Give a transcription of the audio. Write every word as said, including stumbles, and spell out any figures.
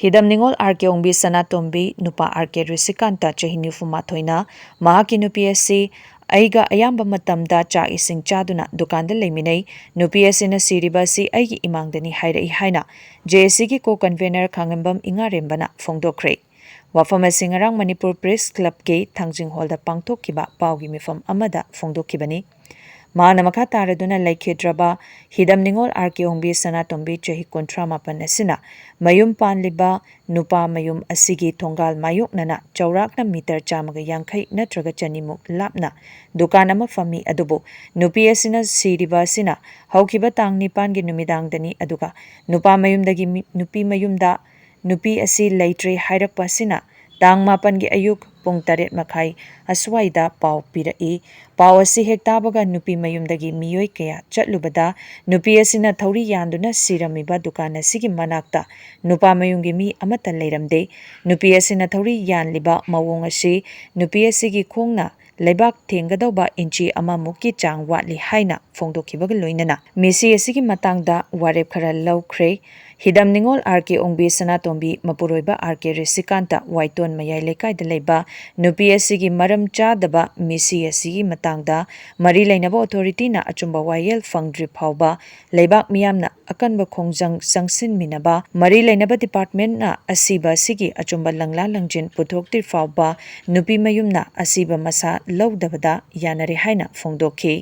ꯍꯤꯗꯝ ꯅꯤꯉꯣꯜ ꯑꯥꯔ ꯀꯦ ꯑꯣꯡꯕꯤ ꯁꯅꯥꯇꯣꯝꯕꯤ, ꯅꯨꯄꯥ ꯑꯥꯔ ꯀꯦ ꯔꯤꯁꯤꯀꯥꯟꯇ, ꯆꯍꯤ ꯅꯤꯐꯨ ꯃꯥꯊꯣꯏꯅ, ꯃꯍꯥꯛꯀꯤ ꯅꯨꯄꯤ ꯑꯁꯤ ꯑꯩꯒ ꯑꯌꯥꯝꯕ ꯃꯇꯝꯗ ꯆꯥꯛ ꯏꯁꯤꯡ ꯆꯥꯗꯨꯅ ꯗꯨꯀꯥꯟꯗ ꯂꯩꯃꯤꯟꯅꯩ꯫ ꯅꯨꯄꯤ ꯑꯁꯤꯅ ꯁꯤꯔꯤꯕ ꯑꯁꯤ ꯑꯩꯒꯤ ꯏꯃꯥꯡꯗꯅꯤ ꯍꯥꯏꯔꯛꯏ ꯍꯥꯏꯅ ꯖꯦ ꯑꯦ ꯁꯤꯒꯤ ꯀꯣ ꯀꯟꯚꯦꯅꯔ ꯈꯥꯉꯦꯝꯕꯝ ꯏꯉꯥꯔꯦꯝꯕꯅ ꯐꯣꯡꯗꯣꯛꯈ꯭ꯔꯦ꯫ ꯋꯥꯐꯝ ꯑꯁꯤ ꯉꯔꯥꯡ ꯃꯅꯤꯄꯨꯔ ꯄ꯭ꯔꯦꯁ ꯀ꯭ꯂꯕꯀꯤ ꯊꯥꯡꯖꯤꯡ ꯍꯣꯜꯗ ꯄꯥꯡꯊꯣꯛꯈꯤꯕ ꯄꯥꯎꯒꯤ ꯃꯤꯐꯝ ꯑꯃꯗ ꯐꯣꯡꯗꯣꯛꯈꯤꯕꯅꯤ꯫ ꯃꯍꯥꯛꯅ ꯃꯈꯥ ꯇꯥꯔꯗꯨꯅ ꯂꯩꯈꯤꯗ꯭ꯔꯕ ꯍꯤꯗꯝ ꯅꯤꯉꯣꯜ ꯑꯥꯔ ꯀꯦ ꯑꯣꯡꯕꯤ ꯁꯅꯥꯇꯣꯝꯕꯤ, ꯆꯍꯤ ꯀꯨꯟꯊ꯭ꯔꯥ ꯃꯥꯄꯟ ꯑꯁꯤꯅ ꯃꯌꯨꯝ ꯄꯥꯟꯂꯤꯕ ꯅꯨꯄꯥ ꯃꯌꯨꯝ ꯑꯁꯤꯒꯤ ꯊꯣꯡꯒꯥꯜ ꯃꯥꯌꯣꯛꯅꯅ ꯆꯥꯎꯔꯥꯛꯅ ꯃꯤꯇꯔ ꯆꯥꯝꯃꯒ ꯌꯥꯡꯈꯩ ꯅꯠꯇ꯭ꯔꯒ ꯆꯅꯤꯃꯨꯛ ꯂꯥꯞꯅ ꯗꯨꯀꯥꯟ ꯑꯃ ꯐꯝꯃꯤ, ꯑꯗꯨꯕꯨ ꯅꯨꯄꯤ ꯑꯁꯤꯅ ꯁꯤꯔꯤꯕ ꯑꯁꯤꯅ ꯍꯧꯈꯤꯕ ꯇꯥꯡ ꯅꯤꯄꯥꯟꯒꯤ ꯅꯨꯃꯤꯗꯥꯡꯗꯅꯤ, ꯑꯗꯨꯒ ꯅꯨꯄꯥ ꯃꯌꯨꯝꯗꯒꯤ ꯃꯤ-, ꯅꯨꯄꯤ ꯃꯌꯨꯝꯗ ꯅꯨꯄꯤ ꯑꯁꯤ ꯂꯩꯇ꯭ꯔꯦ ꯍꯥꯏꯔꯛꯄ ꯑꯁꯤꯅ ꯇꯥꯡ ꯃꯥꯄꯟꯒꯤ ꯑꯌꯨꯛ ꯄꯨꯡ ꯇꯔꯦꯠ ꯃꯈꯥꯏ ꯑꯁ꯭ꯋꯥꯏꯗ ꯄꯥꯎ ꯄꯤꯔꯛꯏ꯫ ꯄꯥꯎ ꯑꯁꯤ ꯍꯦꯛ ꯇꯥꯕꯒ ꯅꯨꯄꯤ ꯃꯌꯨꯝꯗꯒꯤ ꯃꯤꯑꯣꯏ ꯀꯌꯥ ꯆꯠꯂꯨꯕꯗ ꯅꯨꯄꯤ ꯑꯁꯤꯅ ꯊꯧꯔꯤ ꯌꯥꯟꯗꯨꯅ ꯁꯤꯔꯝꯃꯤꯕ ꯗꯨꯀꯥꯟ ꯑꯁꯤꯒꯤ ꯃꯅꯥꯛꯇ ꯅꯨꯄꯥ ꯃꯌꯨꯝꯒꯤ ꯃꯤ ꯑꯃꯠꯇ ꯂꯩꯔꯝꯗꯦ꯫ ꯅꯨꯄꯤ ꯑꯁꯤꯅ ꯊꯧꯔꯤ ꯌꯥꯟꯂꯤꯕ ꯃꯑꯣꯡ ꯑꯁꯤ ꯅꯨꯄꯤ ꯑꯁꯤꯒꯤ ꯈꯣꯡꯅ ꯂꯩꯕꯥꯛ ꯊꯦꯡꯒꯗꯧꯕ ꯏꯟꯆꯤ ꯑꯃꯃꯨꯛꯀꯤ ꯆꯥꯡ ꯋꯥꯠꯂꯤ ꯍꯥꯏꯅ ꯐꯣꯡꯗꯣꯛꯈꯤꯕꯒ ꯂꯣꯏꯅꯅ ꯃꯤꯁꯤ ꯑꯁꯤꯒꯤ ꯃꯇꯥꯡꯗ ꯋꯥꯔꯦꯞ ꯈꯔ ꯂꯧꯈ꯭ꯔꯦ꯫ ꯍꯤꯗꯝ ꯅꯤꯉꯣꯜ ꯑꯥꯔ ꯀꯦ ꯑꯣꯡꯕꯤ ꯁꯅꯥꯇꯣꯝꯕꯤ, ꯃꯄꯨꯔꯣꯏꯕ ꯑꯥꯔ ꯀꯦ ꯔꯤꯁꯤꯀꯥꯟꯇ, ꯋꯥꯏꯇꯣꯟ ꯃꯌꯥꯏ ꯂꯩꯀꯥꯏꯗ ꯂꯩꯕ ꯅꯨꯄꯤ ꯑꯁꯤꯒꯤ ꯃꯔꯝ ꯆꯥꯗꯕ ꯃꯤꯁꯤ ꯑꯁꯤꯒꯤ ꯃꯇꯥꯡꯗ ꯃꯔꯤ ꯂꯩꯅꯕ ꯑꯣꯊꯣꯔꯤꯇꯤꯅ ꯑꯆꯨꯝꯕ ꯋꯥꯌꯦꯜ ꯐꯪꯗ꯭ꯔꯤ ꯐꯥꯎꯕ ꯂꯩꯕꯥꯛ ꯃꯤꯌꯥꯝꯅ ꯑꯀꯟꯕ ꯈꯣꯡꯖꯪ ꯆꯪꯁꯤꯟꯃꯤꯟꯅꯕ ꯃꯔꯤ ꯂꯩꯅꯕ ꯗꯤꯄꯥꯔꯠꯃꯦꯟꯠꯅ ꯑꯁꯤꯕ ꯑꯁꯤꯒꯤ ꯑꯆꯨꯝꯕ ꯂꯪꯂꯥ ꯂꯪꯖꯤꯟ ꯄꯨꯊꯣꯛꯇ꯭ꯔꯤ ꯐꯥꯎꯕ ꯅꯨꯄꯤ ꯃꯌꯨꯝꯅ ꯑꯁꯤꯕ ꯃꯁꯥ ꯂꯧꯗꯕꯗ ꯌꯥꯅꯔꯦ ꯍꯥꯏꯅ ꯐꯣꯡꯗꯣꯛꯈꯤ꯫